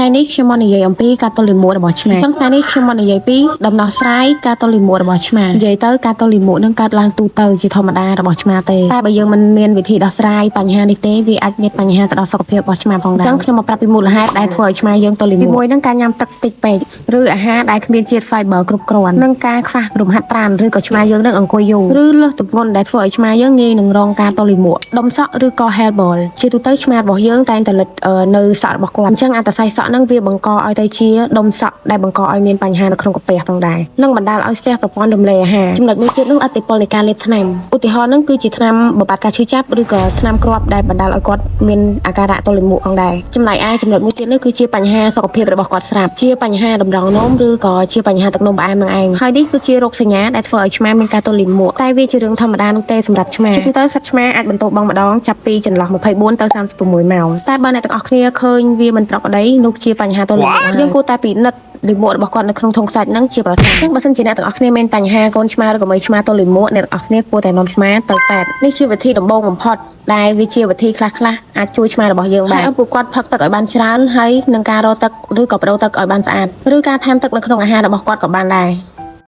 ថ្ងៃនេះខ្ញុំមកនិយាយអំពីការទល់លាមករបស់ឆ្មាអញ្ចឹងថ្ងៃនេះខ្ញុំមកនិយាយពីដំណោះស្រាយការទល់លាមករបស់ឆ្មានិយាយទៅការទល់លាមកនឹងកើតឡើងទូទៅជាធម្មតារបស់ឆ្មាទេតែបើយើងមិនមានវិធីដោះស្រាយបញ្ហានេះទេវាអាចមានបញ្ហាទៅដល់សុខភាពរបស់ឆ្មាផងដែរអញ្ចឹងខ្ញុំមកប្រាប់ពីមូលហេតុដែលធ្វើឲ្យឆ្មាយើងទល់លាមកទីមួយនឹងការញ៉ាំទឹកតិចពេកឬអាហារដែលគ្មានជាតិ fiber គ្រប់គ្រាន់និងការខ្វះរំហាត់ប្រាណឬក៏ឆ្មាយើងនឹងអង្គុយយូរឬលើសទម្ងន់ដែលធ្វើឲ្យឆ្មាយើងងាយនឹងរងការទល់លាមកដុំសក់ឬក៏ hairball ជាទូទៅឆ្មារបស់យើងតែងតែលិចនៅសក់របស់គាត់អញ្ចឹងអត្តស័យសក់ហ្នឹងវាបង្កឲ្យទៅជាដុំសក់ដែលបង្កឲ្យមានបញ្ហានៅក្នុងកាពះផងដែរនិងបណ្ដាលឲ្យស្ទះប្រព័ន្ធរំលាយអាហារចំណុចមួយទៀតនោះឥទ្ធិពលនៃការលេបថ្នាំឧទាហរណ៍ហ្នឹងគឺជាថ្នាំបំបត្តិការឈឺចាប់ឬក៏ថ្នាំគ្រាប់ដែលបណ្ដាលឲ្យគាត់មានអាការៈទល់លាមកផងដែរចំណែកឯចំណុចមួយទៀតនោះគឺជាបញ្ហាសុខភាពរបស់គាត់ស្រាប់ជាបញ្ហាតម្រងនោមឬក៏ជាបញ្ហាទឹកនោមផ្អែមនឹងឯងហើយនេះគឺជារោគសញ្ញាដែលធ្វើឲ្យឆ្មាមានការទល់លាមកតែវាជារឿងធម្មតានោះទេសម្រាប់ឆ្មាជាទូទៅសត្វឆ្មាអាចបន្ទោបង់ម្ដងចាប់ពីចន្លោះ24ទៅ36ម៉ោងតែបើអ្នកទាំងអស់គ្នាឃើញវាមិនប្រក្រតីនោះជាបញ្ហាទល់លាមកយើងគួរតែពិនិត្យលាមករបស់គាត់នៅក្នុងធុងសាច់ហ្នឹងជាប្រចាំអញ្ចឹងបើសិនជាអ្នកទាំងអស់គ្នាមានបញ្ហាកូនឆ្មាឬក៏មីឆ្មាទល់លាមកអ្នកទាំងអស់គ្នាគួរតែនាំឆ្មាទៅពេទ្យនេះជាវិធីដំបូងបំផុតដែលវាជាវិធីខ្លះៗអាចជួយឆ្មារបស់យើងបានហើយឲ្យពួកគាត់ផឹកទឹកឲ្យបានច្រើនហើយនឹងការរកទឹកឬក៏ប្ដូរទឹកឲ្យបានស្អាតឬការថែមទឹកនៅក្នុងអាហាររបស់គាត់ក៏បានដែរ។